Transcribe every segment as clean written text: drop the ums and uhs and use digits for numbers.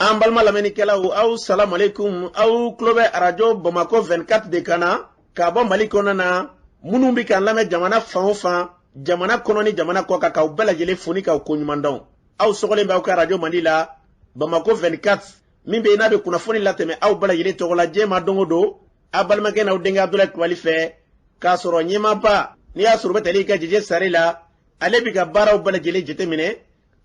An balima lamɛnnikɛlaw, aw salamaleykum. Aw tulo bɛ Arajo Bamakɔ 24 de kan na k'a bɔ Mali kɔnɔna na. Minnu bɛ k'an lamɛn jamana fan o fan, jamana kɔnɔ ni jamana kɔ kan, k'aw bɛɛ lajɛlen fo ni k'aw koɲuman dɔn. Aw sɔgɔlen bɛ aw ka arajo mandi la, Bamakɔ 24, min bɛ yen n'a bɛ kunnafoni latɛmɛ aw bɛɛ lajɛlen tɔgɔ la diɲɛ ma don o don, aw balimakɛ n'aw denkɛ Abudulayi Kulubali fɛ, k'a sɔrɔ ɲɛmaaba n'i y'a sɔrɔ bɛ tali kɛ Jeje Sare la, ale bɛ ka baaraw bɛɛ lajɛlen jateminɛ,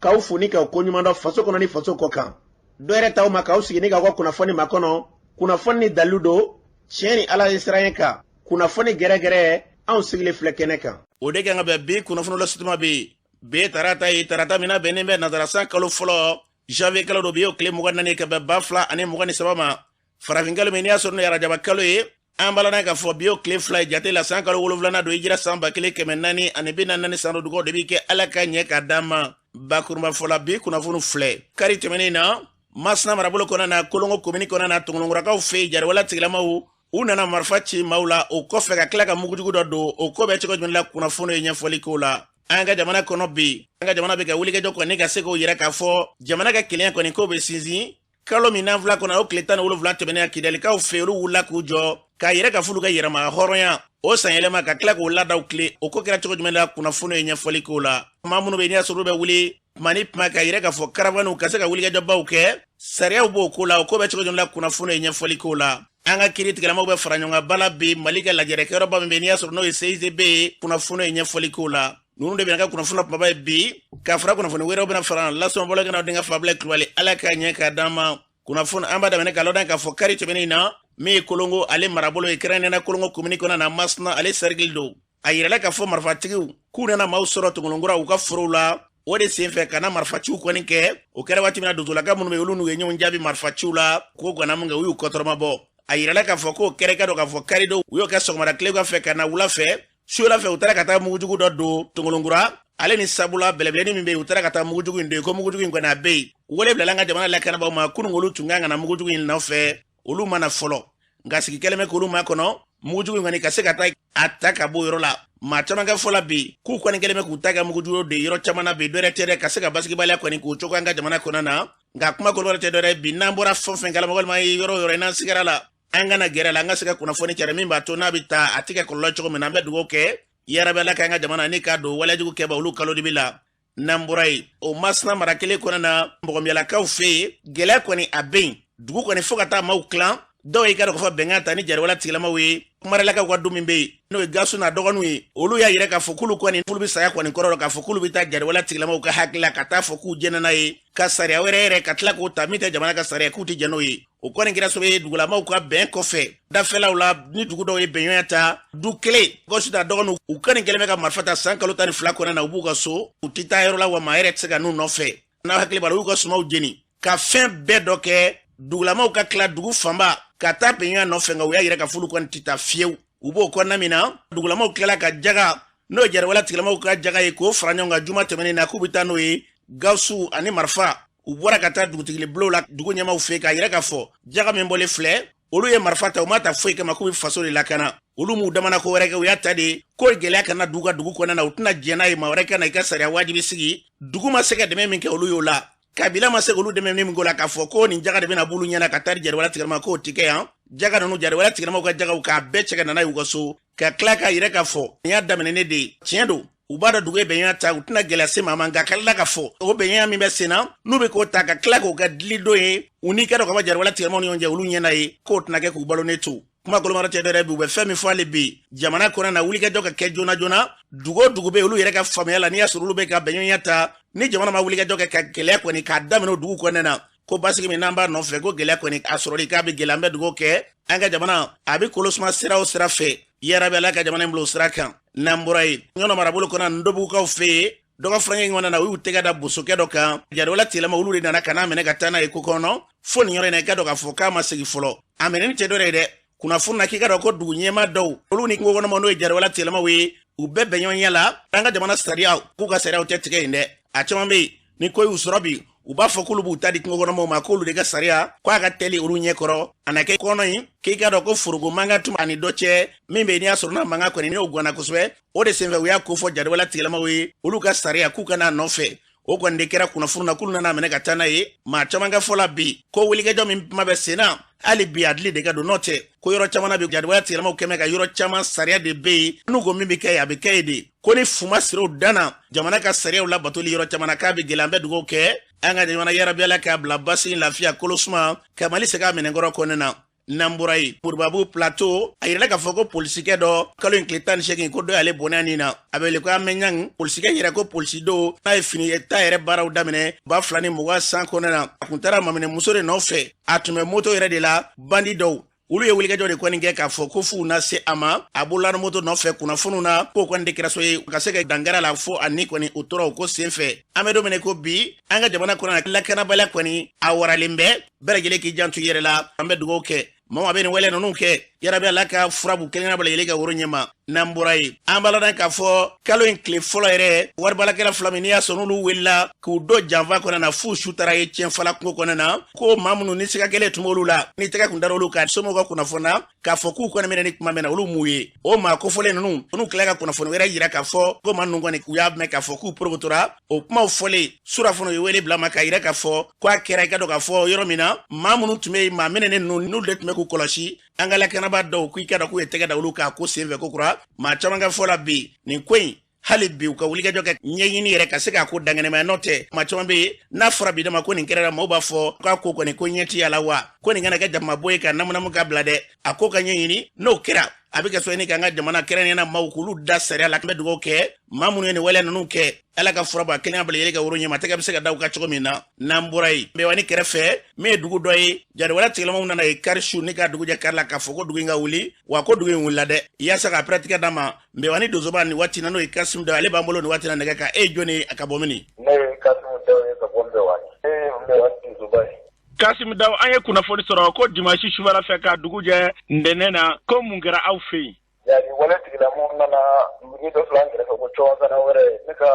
k'aw fo ni k'aw koɲuman dɔn faso kɔnɔ ni faso kɔ kan. Dɔ yɛrɛ t'aw ma k'aw sigi ni k'aw ka kunnafoni makɔnɔ, kunnafoni ni dalilu don, tiɲɛ ni Ala ye siran kan, kunnafoni gɛrɛgɛrɛ, anw sigilen filɛ kɛnɛ kan. O de kan ka bɛn bi kunnafoni lasutuma bɛ yen. Bi tarata ye tarata min na bɛnnen bɛ nazara kalo fɔlɔ, janvier kalo don, bi y'o tile 24 ka bɛn 2023 ma, farafin kalo min n'i y'a sɔrɔ n'o ye arajaba kalo ye. An b'a lana k'a fɔ bi y'o tile 2 ye jate la, san kalo wolonwulanan don, hijira san 1444 san don. Dugaw de b'i kɛ Ala ka ɲɛ k'a d'an ma. Bakurunba fɔla, bi kunnafoni filɛ. Kari tɛmɛnen na, Masina marabolo kɔnɔna na, Kolongo komini kɔnɔna na, Tongolokurakaw fɛ yen, jariwala tigilamaw u nana marifa ci maaw la, o kɔfɛ ka tila ka mugujugu dɔ don. O ko bɛ cogo jumɛn la? Kunnafoni ye ɲɛfɔli k'o la. An ka jamana kɔnɔ bi, an ka jamana bɛ ka wulikajɔ kɔni ka se k'o yira k'a fɔ jamana ka kelenya kɔni k'o bɛ sinsin. Kalo min n'an fila kɔnɔ, o tile 17 tɛmɛnen, Kidalikaw fɛ, olu wulila k'u jɔ k'a yɛrɛ ka f'olu ka yɛrɛma hɔrɔnya o sanyɛlɛma, ka tila k'o laadaw tile. O ko kɛra cogo jumɛn la? Kunnafoni ye ɲɛfɔli k'o la. Maa minnu bɛ n'i y'a sɔrɔ olu bɛ wuli tuma ni tuma k'a yɛrɛ k'a fɔ karavaniw ka se ka wulikajɔbaw kɛ, sariyaw b'o ko la. O ko bɛ cogo jumɛn la? Kunnafoni ye ɲɛfɔli k'o la. An ka kiiri tigilamaw bɛ fara ɲɔgɔn kan bala bi Mali ka lajɛrɛkɛyɔrɔba min bɛ n'i y'a sɔrɔ n'o ye CICB ye, kunnafoni ye ɲɛfɔli k'o la. Ninnu de bɛna ka kunnafoni kumaba ye bi, ka fara kunnafoni wɛrɛw bɛna fara lasɔnbɔlɔ kɛnɛ denkɛ Fabila Kulubali. Ala ka ɲɛ k'a d'an ma. Kunnafoni an b'a daminɛ k'a lɔdɔn k'a fɔ kari tɛmɛnen na, min ye Kolongo ale marabolo ye, kɛrɛnkɛrɛnnenya Kolongo komini kɔnɔ na, Masina ale sɛrikili don, a yirala k'a fɔ marifatigiw k'u nana maaw sɔrɔ Tongolonkura u ka forow la. O de senfɛ ka na marifaciw kɔni kɛ. O kɛra waati min na, donsolaka minnu bɛ olu n'u ye ɲɔgɔn jaabi marifaciw la, k'o gana mun kɛ, u y'u kɔtɔrɔma bɔ. A yirala k'a fɔ k'o kɛra, ka dɔn k'a fɔ kari don, u y'o kɛ sɔgɔmada tilegan fɛ ka na wula fɛ, sula fɛ, u taara ka taa mugujugu dɔ don Tongolonkura ale ni sabula bɛlɛbɛlɛni min bɛ yen. U taara ka taa mugujugu in don yen, ko mugujugu in kɔni a bɛ yen. Wele bilala an ka jamana lakanabaaw ma kunun, olu tun kan ka na mugujugu in nɔfɛ, olu ma na fɔlɔ, nka sigi kɛlen bɛ k'olu makɔnɔ mugujugu in kɔni ka se ka taa a ta ka bɔ yɔrɔ la. Maa caman ka fɔ la bi, k'u kɔni kɛlen bɛ k'u ta kɛ mugujugu de yɔrɔ caman na bi, dɔwɛrɛ tɛ dɛ, ka se ka basigibaliya kɔni k'o cogo an ka jamana kɔnɔ na. Nka kuma kɔrɔ tɛ dɔwɛrɛ bi, n'an bɔra fɛn fɛn kalama walima yɔrɔ o yɔrɔ n'an sigara la, an kana gɛrɛ la, an ka se ka kunnafoni cari min b'a to n'a bɛ taa a tɛ kɛ kɔlɔlɔ cogo min na. An bɛ dugawu kɛ yarabi Ala k'an ka jamana ni k'a don walejugu kɛba olu kalo dibi la. N'an bɔra yen, o Masina mara kelen kɔnɔ na, Mɔgɔmiyalakaw fɛ yen, gɛlɛya kɔni a bɛ yen dugu kɔni fo ka taa maaw tilan. Dɔw y'i ka dɔn k'a fɔ bɛnkan ta ni jariwala tigilamaw ye. Kumaralakaw ka du min bɛ yen, n'o ye Gasu n'a dɔgɔninw ye, olu y'a yira k'a fɔ k'olu kɔni k'olu bɛ saya kɔni kɔrɔ k'a fɔ k'olu bɛ taa jariwala tigilamaw ka hakili la, ka taa fɔ k'u jɛnna n'a ye ka sariya wɛrɛ yɛrɛ ka tila k'o ta min tɛ jamana ka sariya, k'u tɛ jɛn n'o ye. O kɔni kɛra sababu ye dugulamaw ka bɛn kɔfɛ dafɛlaw la, ni dugu dɔw ye bɛnɲɔgɔnya ta du kelen. Gasu n'a dɔgɔninw, u kɔni kɛlen bɛ ka marifa ta san kalo 12 kɔnɔ na, u b'u ka so, u tɛ taa yɔrɔ la, wa maa yɛrɛ tɛ se ka n'u nɔfɛ. N'a hakili b'a la, u y'u ka sumaw jeni ka fɛn bɛɛ dɔ kɛ. Dugulamaw ka tila dugu fanba ka taa bɛnɲɔgɔnya nɔfɛ, nka u y'a yira k'a fɔ olu kɔni tɛ taa fiyewu. U b'o kɔnɔna min na, dugulamaw tilala ka jaga, n'o ye jariwala tigilamaw ka jaga ye, k'o fara ɲɔgɔn kan juma tɛmɛnen na, k'u bɛ taa n'o ye, Gawusu ani marifa. U bɔra ka taa dugutigi bulon la dugu ɲɛmaaw fɛ k'a yira k'a fɔ jaga min bɔlen filɛ, olu ye marifa ta, u ma ta foyi kama, k'u bɛ faso de lakana. Olu m'u damana ko wɛrɛ kɛ, u y'a ta de ko gɛlɛya kana dugu ka dugu kɔnɔna na, u tɛna jɛn n'a ye maa wɛrɛ ka na i ka sariya wajibi sigi. Dugu ma se ka dɛmɛ min kɛ olu y'o la, kabila ma se k'olu dɛmɛ min k'o la, k'a fɔ ko nin jaga de bɛna b'olu ɲɛna ka taa di jariwala tigilama, k'o ti kɛ yan. Jaga ninnu, jariwala tigilamaw ka jagaw, k'a bɛɛ cɛ ka nana y'u ka so, ka tila k'a yira k'a fɔ nin y'a daminɛ de ye. Tiɲɛ don, u b'a dɔn dugu ye bɛnɲɔgɔnya ta, u tɛna gɛlɛya se maa ma, nka ka tila k'a fɔ o bɛnɲɔgɔnya min bɛ sen na, n'u bɛ k'o ta ka tila k'o kɛ dilidon ye u n'i ka dɔn ka fɔ jariwala tigilamaw ni ɲɔgɔn cɛ, olu ɲɛna ye k'o tɛna kɛ k'u balo ne to. Kuma kolomara tɛ dɔwɛrɛ bi, u bɛ fɛn min fɔ hali bi jamana kɔnɔ na, wulikajɔ ka kɛ joona joona. Dugu o dugu bɛ olu yɛrɛ ka faamuya la, n'i y'a sɔrɔ olu bɛ ka bɛnɲɔgɔnya ta, ni jamana ma wulikajɔ kɛ ka gɛlɛya kɔni k'a daminɛ o dugu kɔnɔna na, ko basigi min n'an b'a nɔfɛ, ko gɛlɛya kɔni a sɔrɔli k'a bɛ gɛlɛya. An bɛ dugawu kɛ an ka jamana a bɛ kolo suma sira o sira fɛ, yarabi Ala ka jamana in bila o sira kan. N'an bɔra yen, Ɲɔnɔ marabolo kɔnɔ, Ndobugukaw fɛ yen, dɔgɔ furancɛ ɲɔgɔn na, u y'u tɛgɛ da bosokɛ dɔ kan. Jariwala tigilama olu de nana ka n'a minɛ ka taa n'a ye ko kɔnɔ fo nin yɔrɔ in na. I ka dɔn k'a fɔ k'a ma segin fɔlɔ, a minɛni tɛ dɔ ye dɛ. Kunnafoni na k'i ka dɔn ko dugu ɲɛmaa dɔw, olu ni kungo kɔnɔma, n'o ye jariwala tigilamaw ye, u bɛɛ bɛnɲɔgɔnya la. An ka jamana sariyaw k'u ka sariyaw tɛ tigɛ yen dɛ. A caman bɛ yen, ni ko y'u sɔrɔ bi, u b'a fɔ k'olu b'u ta di kungo kɔnɔmaw ma, k'olu de ka sariya ko a ka teli olu ɲɛ kɔrɔ. A na kɛ kɔnɔ in k'i ka dɔn ko foroko mankan tun ani dɔ cɛ min bɛ yen, n'i y'a sɔrɔ n'a mankan kɔni n'o ganna kosɛbɛ. O de senfɛ u y'a kofɔ jariwala tigilamaw ye, olu ka sariya k'u ka n'a nɔfɛ. O kɔni de kɛra kunnafoni na k'olu nana minɛ ka taa n'a ye. Maa caman ka fɔ la bi ko wulikajɔ min kuma bɛ sen na, hali bi adili de ka don, n'o tɛ ko yɔrɔ caman na bi jadiwale tigilamaw kɛmɛ ka yɔrɔ caman sariya de bɛ yen, n'u ko min bɛ kɛ yen, a bɛ kɛ yen de. Ko ni fu ma siri o dan na, jamana ka sariyaw labatoli yɔrɔ caman na k'a bɛ gɛlɛya. An bɛ dugawu kɛ an ka jamana, yarabi Ala k'a bila basi, lafiya, kolosuma, ka Mali segin a minɛnkɔrɔ kɔnɔna na. N'an bɔra yen, Moribabu Plateau, a yirala k'a fɔ ko polisikɛ dɔ, kalo in tile 18, ko dɔ y'ale bɔnɛ nin na, a bɛ wele ko Amɛɲang. Polisikɛ yɛrɛ ko polisi don, n'a ye fini ta yɛrɛ baaraw daminɛ 2020 san kɔnɔna na. A kun taara maminɛ muso de nɔfɛ, a tun bɛ moto yɛrɛ de la. Bandi dɔw, olu ye wulikajɔ de kɔni kɛ k'a fɔ ko f'u na se a ma, a bolola moto nɔfɛ. Kunnafoniw na k'o kɔni de kɛra so ye ka se ka dangara la fo a ni kɔni o tora o ko sen fɛ. An bɛ don min ko bi, an ka jamana kɔnɔ, lakanabaliya kɔni a waralen bɛ. Bɛɛ lajɛlen k'i janto i yɛrɛ la. An bɛ dugawu kɛ maa bɛ nin wale ninnu kɛ, yarabi Ala ka fura b'u kelen bɛɛ lajɛlen ka woro ɲɛma. N'an bɔra yen, an b'a ladɔn k'a fɔ kalo in tile fɔlɔ yɛrɛ, waribalakɛla fila min n'i y'a sɔrɔ n'olu wulila k'u don janfa kɔnɔ na f'u su taara ye tiɲɛfala kungo kɔnɔ na, ko maa minnu ni siga kɛlen tun b'olu la, ni tɛgɛ kun dara olu kan, somɔgɔw ka kunnafoni na k'a fɔ k'u kɔni minɛ ni kuma min na, olu m'u ye. O maa kofɔlen ninnu, n'u tila ka kunnafoni wɛrɛ yira k'a fɔ ko maa ninnu kɔni u y'a mɛn k'a fɔ k'u porokotora. O kumaw fɔlen surafana, ye wele bila ma k'a yira k'a fɔ ko a kɛra, i ka dɔn k'a fɔ yɔrɔ min na, maa minnu tun bɛ yen, maa minɛnen ninnu, n'olu de tun bɛ k'u kɔlɔsi, an ka lakanabaa dɔw ko i ka dɔn k'u ye tɛgɛ da olu k'a ko senfɛ ko kura. Maa caman ka fɔ la bi, nin ko in, hali bi u ka wulikajɔ kɛ ɲɛɲini yɛrɛ ka se k'a ko dankɛnɛmaya. N'o tɛ, maa caman bɛ yen, n'a fɔra bi dama ko nin kɛra, maaw b'a fɔ k'a ko kɔni ko ɲɛ ti a la wa, ko nin kana kɛ jamabɔ ye ka namunamu ka bila dɛ, a ko ka ɲɛɲini. N'o kɛra, a bɛ kɛ so ɲini k'an ka jamana kɛrɛnkɛrɛnnenya na maaw k'olu da sariya la. An bɛ dugawu kɛ maa minnu ye nin waleya ninnu kɛ, Ala ka fura bɔ a kelen bɛɛ lajɛlen ka woro ɲɛma, tɛgɛ bɛ se ka da u kan cogo min na. N'an bɔra yen, Mbewani kɛrɛfɛ, min ye dugu dɔ ye, jadiwale tigilamaw nana ye kari su ni ka dugu jɛ kari la k'a fɔ ko dugu in ka wuli wa, ko dugu in wulila dɛ. Yaasa ka pɛrɛtigɛ d'a ma, Mbewani donsoba nin waati na, n'o ye Kasimu Daw, ale b'an bolo nin waati na nɛgɛ kan. E ye jɔni ye, a ka bɔ mini? Ne ye Kasimu Daw ye ka bɔ Mbewani. Ne ye Mbewani donsoba ye. Kasimu Daw, an ye kunnafoni sɔrɔ ko dimanche sufɛla fɛ ka dugu jɛ ntɛnɛn na, ko mun kɛra aw fɛ yen? Jadi wale tigilamɔgɔw nana dugu dɔ filɛ an kɛrɛfɛ ko Cɔnsana wɛrɛ, ne ka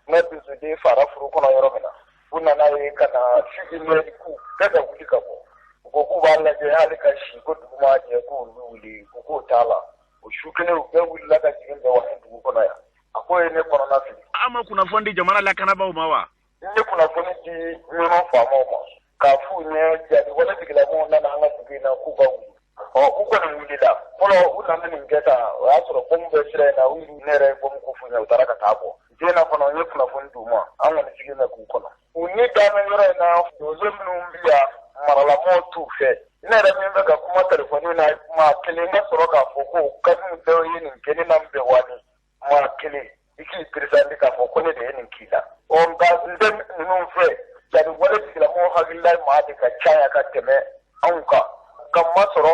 n ka donsoden fara furu kɔnɔ yɔrɔ min na, u nana ye ka na su k'u bɛɛ ka wuli ka bɔ. U ko k'u b'a lajɛ hali ka si, ko dugu ma jɛ k'olu bɛ wuli, u k'o t'a la. O su kelen, u bɛɛ wulila ka jigin Mbewani dugu kɔnɔ yan. A ko ye ne kɔnɔna fili. Aw ma kunnafoni di jamana lakanabaaw ma wa? N ye kunnafoni di ɲɔnɔ faamaw ma k'a f'u ɲɛ, jadi wale tigilamɔgɔw nana an ka dugu in na k'u ka wuli. Ɔ, u kɔni wulila fɔlɔ, u nana nin kɛ tan, o y'a sɔrɔ bɔmu bɛ sira in na. U ne yɛrɛ ye bɔmu ko f'u ɲɛ, u taara ka taa bɔ den na fana. N ye kunnafoni d'u ma, an kɔni sigi bɛ k'u kɔnɔ. U ni daminɛ yɔrɔ in na, donso minnu bɛ yan, maralamɔgɔw t'u fɛ. Ne yɛrɛ min bɛ ka kuma telefɔni na, maa kelen ka sɔrɔ k'a fɔ ko Kasimu Daw ye nin kɛ ne na Mbewani, maa kelen i k'i peresandi k'a fɔ ko ne de ye nin k'i la. Ɔ, nka n tɛ ninnu fɛ. Jadi wale tigilamɔgɔw hakilila maa de ka caya ka tɛmɛ anw kan, ka masɔrɔ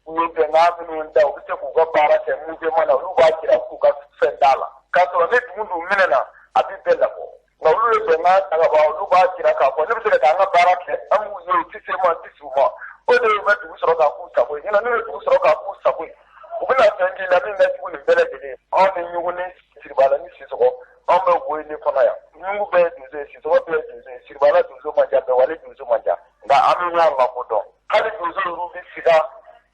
u ye bɛnkan minnu da, u bɛ se k'u ka baara kɛ mouvement na, olu b'a jira k'u ka fɛn t'a la, k'a sɔrɔ ni dugu dun minɛna, a bɛ bɛɛ labɔ. Nka olu ye bɛnkan ta ka ban, olu b'a jira k'a fɔ ne bɛ se ka taa an ka baara kɛ, an b'u ye, u tɛ se ma, n tɛ s'u ma. O de ye u bɛ dugu sɔrɔ k'a k'u sago ye. Ɲinɛ n'u ye dugu sɔrɔ k'a k'u sago ye, u bɛna fɛn k'i la min bɛ jugu nin bɛɛ lajɛlen ye. Anw ni ɲugu ni siribala ni sisɔgɔ, anw bɛ woyili kɔnɔ yan. Ɲugu bɛɛ ye donso ye, sisɔgɔ bɛɛ ye donso ye, siribala donso man ca, Bɛwale donso man ca, nka an bɛ ɲɔgɔn lakodɔn. Hali donso yɛrɛ bɛ siga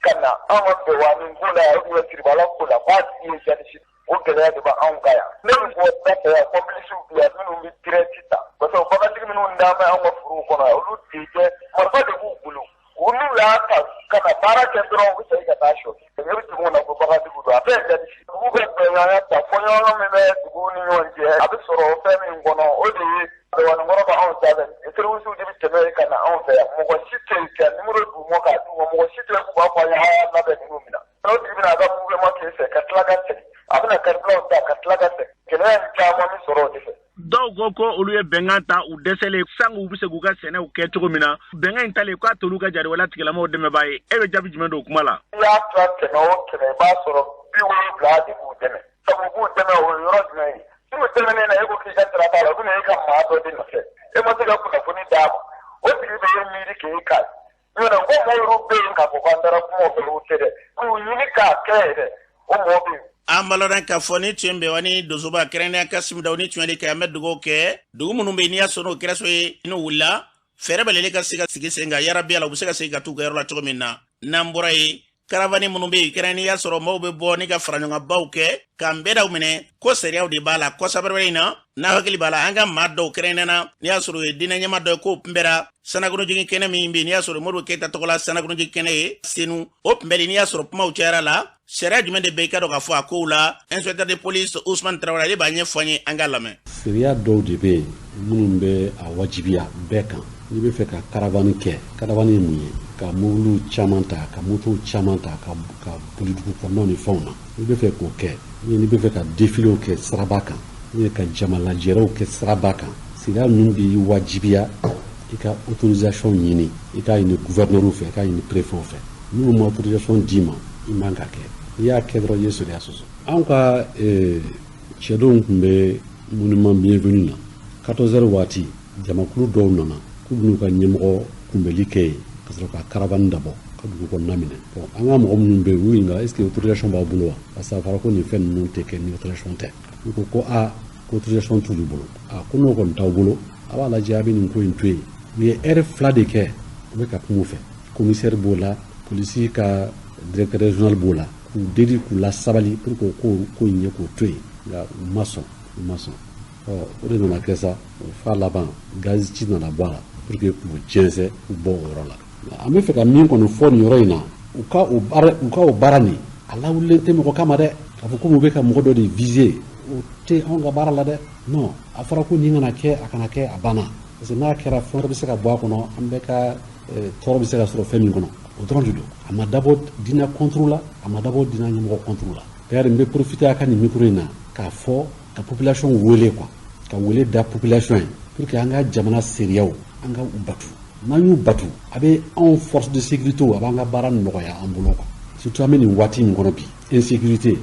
ka na anw ka Bɛwani ko la yan ou bien siribala ko la, k'a tigi ye jadisi. O gɛlɛya de b'anw kan yan. Ne bɛ bɔ da fɛ yan, complices bɛ yan minnu bɛ direct ta, parce que bagantigi minnu dalen bɛ anw ka forow kɔnɔ yan, olu de jɛ marifa de b'u bolo. U n'u y'a ta ka na baara kɛ dɔrɔn, u bɛ segin ka taa sɔ. Ne bɛ dugu na ko bagantigiw don, a bɛɛ ye jadisi. Dugu bɛ bɛnkan ta, fɔɲɔgɔnkɔ min bɛ dugu ni ɲɔgɔn cɛ, a bɛ sɔrɔ fɛn min kɔnɔ, o de ye Bɛwanikɔrɔ bɛ anw ta fɛ. Terrorisiw de bɛ tɛmɛ ka na anw fɛ yan. Mɔgɔ si tɛ yen ka numéro d'u ma k'a d'u ma, mɔgɔ si tɛ yen k'u b'a fɔ an ye a y'a labɛn ninnu minɛ. N'o tigi bɛna a ka mouvement k'e fɛ ka tila ka segin, a bɛna carburant ta ka tila ka segin. Gɛlɛya in caman bɛ sɔrɔ o de fɛ. Dɔw ko ko olu ye bɛnkan ta, u dɛsɛlen sango u bɛ se k'u ka sɛnɛw kɛ cogo min na. Bɛnkan in talen k'a t'olu ka jariwala tigilamɔgɔw dɛmɛbaa ye. E bɛ jaabi jumɛn don o kuma la? I y'a tila 100 o 100, i b'a sɔrɔ 70 de b'u dɛmɛ. Sabu u b'u dɛmɛ, o ye yɔrɔ jumɛn ye? N'u dɛmɛnen na, e ko k'i ka sira t'a la, u bɛna e ka maa dɔ de nɔfɛ. E ma se ka kunnafoni d'a ma, o tigi bɛ e miiri k'e ka ɲɔgɔn ko mɔgɔw yɛrɛ bɛ yen k'a fɔ k'an taara kuma fɛ, o tɛ dɛ, k'u ɲini k'a kɛ yɛrɛ, o mɔgɔ bɛ yen. An b'a lɔn k'a fɔ ni tun bɛ ni donsoba kɛrɛnkɛrɛnnenya Kasimu Daw ni tun kɛ. An bɛ dugawu kɛ dugu minnu bɛ yen, n'i y'a sɔrɔ n'o kɛra so ye, n'u wulila, fɛɛrɛ bɛɛ lajɛlen ka se ka sigi sen kan, yarabi Ala, u bɛ se ka segin ka t'u ka yɔrɔ la cogo min na. N'an bɔra yen. Caravane minnu bɛ yen kɛrɛnkɛrɛnnenya y'a sɔrɔ maaw bɛ bɔ ni ka faraɲɔgɔnbaw kɛ k'an bɛɛ daw minɛ ko sariyaw de b'a la kɔsɛbɛ in na. N'a hakili b'a la, an ka maa dɔw kɛrɛnkɛrɛnnenya na, n'i y'a sɔrɔ o ye diinɛ ɲɛmaa dɔ ye, k'o kunbɛra sanakɔnɔjigin kɛnɛ min bɛ yen, n'i y'a sɔrɔ Modibo Keyita tɔgɔ la sanakɔnɔjigin kɛnɛ ye Senu, o kunbɛli, n'i y'a sɔrɔ kumaw cayara la, sariya jumɛn de bɛ i ka dɔn k'a fɔ a kow la? Inspecteur de police Ousmane Traoré, ale b'a ɲɛfɔ an ye, an k'a lamɛn. Sariya dɔw de bɛ yen minnu bɛ a wajibiya bɛɛ kan. N'i bɛ fɛ ka caravane kɛ, caravane ye mun ye? Ka mobiliw caman ta, ka motow caman ta, ka boli dugu kɔnɔnaw ni fɛnw na. N'i bɛ fɛ k'o kɛ, n'i bɛ fɛ ka défilew kɛ siraba kan, n'i ka jama lajɛrɛw kɛ siraba kan, sariya ninnu b'i wajibiya i ka autorisation ɲini, i k'a ɲini gouverneur fɛ, i k'a ɲini préfet fɛ. Minnu ma autorisation d'i ma, i man ka kɛ. N'i y'a kɛ dɔrɔn, i ye sariya sɔsɔ. Anw ka cɛdenw tun bɛ monument bienvenu na 14 heures waati, jamakulu dɔw nana k'u bɛn'u ka ɲɛmɔgɔ kunbɛli kɛ yen, ka sɔrɔ ka caravane dabɔ ka dugu kɔnɔna minɛ. Bon, an ka mɔgɔ minnu bɛ yen, u ɲininka est ce que autorisation b'aw bolo wa? Parce que a fɔra ko nin fɛn ninnu tɛ kɛ ni autorisation tɛ. U ko ko aa, ko autorisation t'olu bolo. A ko n'o kɔni t'aw bolo, a b'a lajɛ, a bɛ nin ko in to yen. U ye heure 2 de kɛ, u bɛ ka kuma u fɛ. Commissaire b'o la, polisi ka directeur régional b'o la, k'u deli, k'u la sabali pour que ko in ɲɛ k'o to yen. Nka u ma sɔn, u ma sɔn. Ɔ, o de nana kɛ sa, o fa laban gaz ci nana bɔ a la pour que k'u jɛnsɛn, k'u bɔ o yɔrɔ la. An bɛ fɛ ka min kɔni fɔ nin yɔrɔ in na, u ka o baara nin, a lawulilen tɛ mɔgɔ kama dɛ. K'a fɔ komi u bɛ ka mɔgɔ dɔ de viser, o tɛ anw ka baara la dɛ. Non, a fɔra ko nin kana kɛ, a kana kɛ, a banna. Parce que n'a kɛra, fɛn wɛrɛ bɛ se ka bɔ a kɔnɔ, an bɛɛ ka tɔɔrɔ bɛ se ka sɔrɔ fɛn min kɔnɔ, o dɔrɔn de don. A ma dabɔ diinɛ contre la, a ma dabɔ diinɛ ɲɛmɔgɔ contre la. D'ailleurs, n bɛ profiter a ka nin micro in na k'a fɔ ka population wele quoi, ka wele da population ye pour que an ka jamana sariyaw, an ka u batu. N'an y'u batu, a bɛ anw force de sécurité, a b'an ka baara nɔgɔya an bolo quoi. Surtout an bɛ nin waati min kɔnɔ bi, insécurité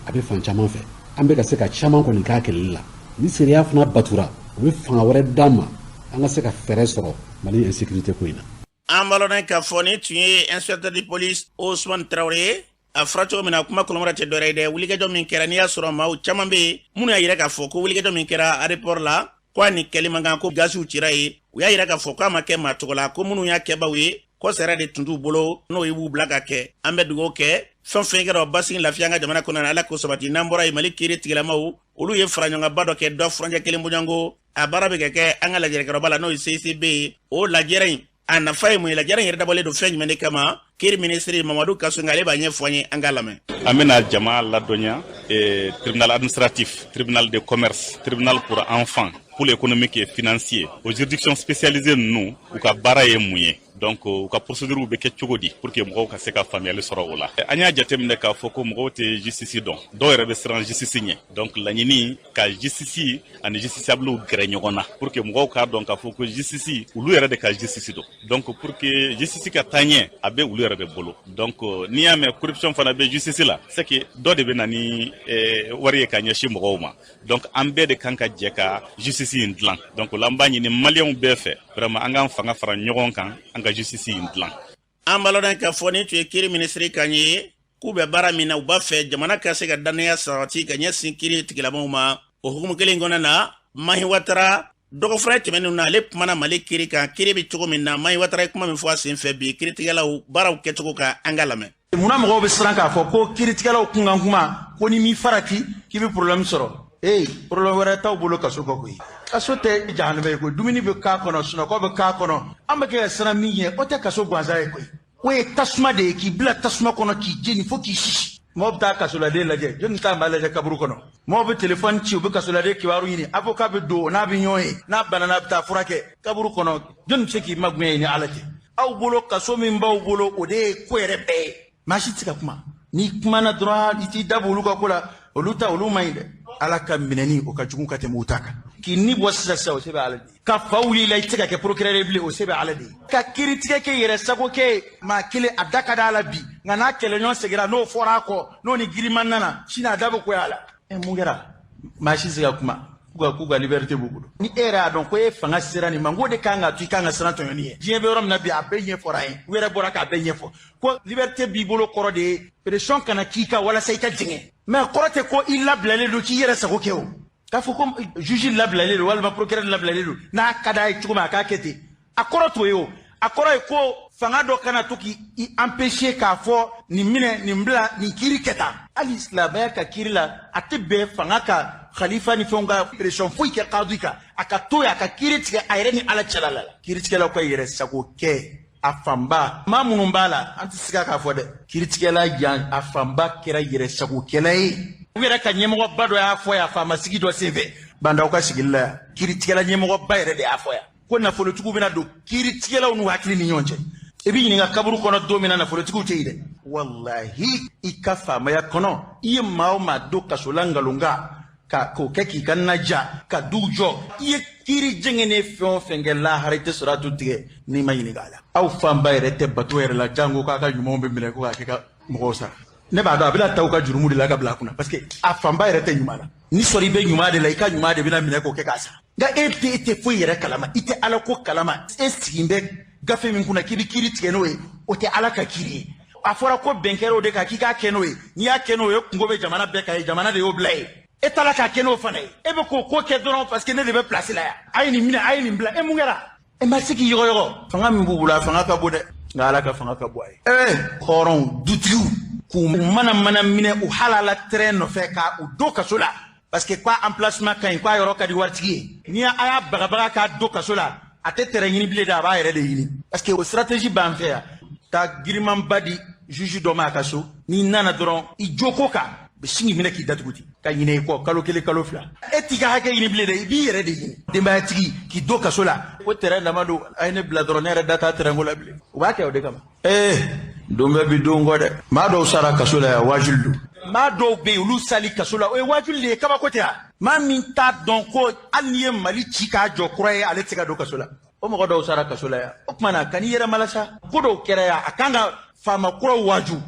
a bɛ fan caman fɛ, an bɛ ka se ka caman kɔni k'a kɛlɛli la. Ni sariya fana batura, o bɛ fanga wɛrɛ d'an ma, an ka se ka fɛɛrɛ sɔrɔ Mali insécurité ko in na. An b'a k'a fɔ ni tun ye inspecteur de police Ousmane Traoré. A fɔra cogo min na, kuma kɔnɔmara tɛ dɔwɛrɛ ye dɛ. Wulikajɔ min kɛra, n'i y'a sɔrɔ maaw caman bɛ yen minnu y'a yira k'a fɔ ko wulikajɔ min kɛra aéroport la, ko a ni kɛli man kan, ko gaziw cira ye, u y'a yira k'a fɔ k'a ma kɛ maa tɔgɔ la, ko minnu y'a kɛbaw ye, ko sariya de tun t'u bolo, n'o ye b'u bila ka kɛ. An bɛ dugawu kɛ, fɛn fɛn kɛra basigi, lafiya an ka jamana kɔnɔ, Ala k'o sabati. N'an bɔra yen, Mali kiiri tigilamaw, olu ye faraɲɔgɔnba dɔ kɛ dɔ furancɛ kelen bɔɲɔgɔnko. A baara bɛ ka kɛ an ka lajɛrɛkɛyɔrɔba la, n'o ye CICB ye. O lajɛrɛ in, a nafa ye mun ye? Lajɛrɛ in yɛrɛ dabɔlen don fɛn jumɛn de kama? Kiiri minisiri Mamadu Kassogué, ale b'a ɲɛfɔ an ye, an k'a lamɛn. An bɛna jama ladɔnya tribunal administratif, tribunal de commerce, tribunal pour enfants, pôle économique et financier, o juridiction spécialisée ninnu, u ka baara ye mun ye? Donc u ka procédure bɛ kɛ cogo di, pour que mɔgɔw ka se ka faamuyali sɔrɔ o la? An y'a jateminɛ k'a fɔ ko mɔgɔw tɛ justice dɔn, dɔw yɛrɛ bɛ siran justice ɲɛ. Donc laɲini ka justice ani justiciable gɛrɛ ɲɔgɔn na, pour que mɔgɔw k'a dɔn k'a fɔ ko justice, olu yɛrɛ de ka justice don. Donc pour que justice ka taa ɲɛ, a bɛ olu yɛrɛ de bolo. Donc n'i y'a mɛn corruption fana bɛ justice la, c'est que dɔ de bɛ na ni wari ye ka ɲɛsin mɔgɔw ma. Donc an bɛɛ de kan ka jɛ ka justice in dilan. Donc o la, an b'a ɲini Maliyɛnw bɛɛ fɛ, vraiment, an k'an fanga fara ɲɔgɔn kan, an ka justice in dilan. An b'a lɔn k'a fɔ nin tun ye kiiri minisiri kan ye, k'u bɛ baara min na, u b'a fɛ jamana ka se ka dannaya sabati ka ɲɛsin kiiri tigilamaw ma. O hukumu kelen kɔnɔna na, Mahi Watara, dɔgɔfura tɛmɛnenw na, ale kumana Mali kiiri kan, kiiri bɛ cogo min na. Mahi Watara ye kuma min fɔ a sen fɛ bi kiiritigɛlaw baaraw kɛcogo kan, an ka lamɛn. Munna mɔgɔw bɛ siran k'a fɔ ko kiiritigɛlaw kunkan kuma, ko ni m'i farati k'i bɛ problème sɔrɔ? Ee, problème wɛrɛ t'aw bolo kaso kɔ koyi. Kaso tɛ jahanama ye koyi. Dumuni bɛ k'a kɔnɔ, sunɔgɔ bɛ k'a kɔnɔ. An bɛ kɛ ka siran min ɲɛ, o tɛ kaso gansan ye koyi. O ye tasuma de ye, k'i bila tasuma kɔnɔ, k'i jeni fo k'i sisi. Mɔgɔw bɛ taa kasoladen lajɛ, jɔnni t'a maa lajɛ kaburu kɔnɔ? Mɔgɔw bɛ telefɔni ci, u bɛ kasoladen kibaru ɲini. Avocat bɛ don, o n'a bɛ ɲɔgɔn ye, n'a banana, a bɛ taa furakɛ kaburu kɔnɔ. Jɔnni bɛ se k'i magoɲɛ ye ni Ala tɛ? Aw bolo, kaso min b'aw bolo, o de ye ko yɛrɛ bɛɛ ye. Maa si tɛ se ka kuma. N'i kumana dɔrɔn, i t'i da bɔ olu ka ko la. Olu ta, olu man ɲi dɛ. Ala ka minɛni, o ka jugu ka tɛmɛ u ta kan. K'i ni bɔ sisan sisan, o se bɛ Ala de ye. Ka fa wuli i la, i tɛ se ka kɛ procureur ye bilen, o se bɛ Ala de ye. Ka kiiritigɛ kɛ yɛrɛ sago kɛ, maa kelen a da ka di a la bi, nka n'a kɛlɛɲɔgɔn seginna, n'o fɔra a kɔ, n'o ni giriman nana sini, a da bɛ goya a la. Ɛ, mun kɛra? Maa si tɛ se ka kuma. K'u ka liberté b'u bolo. Ni e yɛrɛ y'a dɔn ko e fanga sera nin ma, n k'o de kan ka to i kan ka siran tɔɲɔni ye. Diɲɛ bɛ yɔrɔ min na bi, a bɛɛ ɲɛfɔra an ye. U yɛrɛ bɔra k'a bɛɛ ɲɛfɔ ko liberté b'i bolo kɔrɔ de ye pression kana k'i kan walasa i ka jɛngɛ. Mais kɔrɔ tɛ ko i labilalen don k'i yɛrɛ sago kɛ. O k'a fɔ ko juge labilalen don walima procureur labilalen don, n'a ka d'a ye cogo min a k'a kɛ ten, a kɔrɔ t'o ye. O A kɔrɔ ye ko fanga dɔ kana to k'i empêcher k'a fɔ nin minɛ, nin bila, nin kiiri kɛ tan. Hali silamɛya ka kiiri la, a tɛ bɛn fanga ka khalifa ni fɛnw ka pression foyi kɛ kadi kan. A ka to yen, a ka kiiri tigɛ a yɛrɛ ni Ala cɛla la. Kiiritigɛlaw ka yɛrɛ sago kɛ a fanba, maa minnu b'a la, an tɛ siga k'a fɔ dɛ, kiiritigɛla yan a fanba kɛra yɛrɛ sagokɛla ye. U yɛrɛ ka ɲɛmɔgɔba dɔ y'a fɔ yan faamasigi dɔ senfɛ Bandaw ka sigili la yan, kiiritigɛla ɲɛmɔgɔba yɛrɛ de y'a fɔ yan ko nafolotigiw bɛna don kiiritigɛlaw n'u hakili ni ɲɔgɔn cɛ. I bɛ ɲininka kaburu kɔnɔ don min na, nafolotigiw tɛ yen dɛ. Walahi, i ka faamaya kɔnɔ, i ye maa o maa don kaso la nkalon kan ka k'o kɛ k'i ka naja ka duw jɔ, i ye kiiri jɛngɛnen fɛn o fɛn kɛ lahara, i tɛ sɔrɔ a tu tigɛ n'i ma ɲininka a la. Aw fanba yɛrɛ tɛ bato yɛrɛ la, jango k'a ka ɲumanw bɛ minɛ ko k'a kɛ ka mɔgɔw sara. Ne b'a dɔn a bɛna taa u ka jurumu de la ka bila a kunna, parce que a fanba yɛrɛ tɛ ɲuman na. Ni sɔrɔ i bɛ ɲuman de la, i ka ɲuman de bɛna minɛ k'o kɛ k'a sara. Nka e tɛ, e tɛ foyi yɛrɛ kalama, i tɛ Ala ko kalama. E sigi bɛ gafe min kunna k'i bɛ kiiri tigɛ n'o ye, o tɛ Ala ka kiiri ye. A fɔra ko bɛn kɛra o de kan k'i k'a kɛ n'o ye. N'i y'a kɛ n'o ye, kungo bɛ jamana bɛɛ kan ye, jamana de y'o bila ye. E taara k'a kɛ n'o fana ye, e bɛ k'o ko kɛ dɔrɔn parce que ne de bɛ place la yan. A ye nin minɛ, a ye nin bila, e mun kɛra? E ma se k'i yɔgɔyɔgɔ. Fanga min b'u bolo, a fanga ka bon dɛ, nka Ala ka fanga ka bon a ye. Ee, hɔrɔnw, dutigiw k'u mana mana minɛ u halala tɛrɛn nɔfɛ ka u don kaso la parce que k'a emplacement ka ɲi, k'a yɔrɔ ka di waritigi ye. Ni a y'a bagabaga k'a don kaso la, a tɛ tɛrɛn ɲini bilen dɛ, a b'a yɛrɛ de ɲini, parce que o stratégie b'an fɛ yan. Taa girimanba di juge dɔ ma a ka so, n'i nana dɔrɔn i joko kan, bɛ sin k'i minɛ k'i datugu ten ka ɲinɛ i kɔ kalo kelen, kalo fila, e t'i ka hakɛ ɲini bilen dɛ, i b'i yɛrɛ de ɲini. Denbayatigi k'i don kaso la ko tɛrɛn dama don, a ye ne bila dɔrɔn, ne yɛrɛ da t'a tɛrɛn ko la bilen. U b'a kɛ o de kama. Ee, don bɛɛ bi don kɔ dɛ. Maa dɔw sara kaso la yan, wajuli don. Maa dɔw bɛ yen, olu sali kaso la, o ye wajuli de ye, kabako tɛ yan. Maa min t'a dɔn ko hali n'i ye Mali ci k'a jɔ kura ye, ale tɛ se ka don kaso la, o mɔgɔ dɔw sara kaso la yan. O tuma na, ka n'i yɛrɛ malasa, ko dɔw kɛra yan, a kan ka faama kuraw waaju.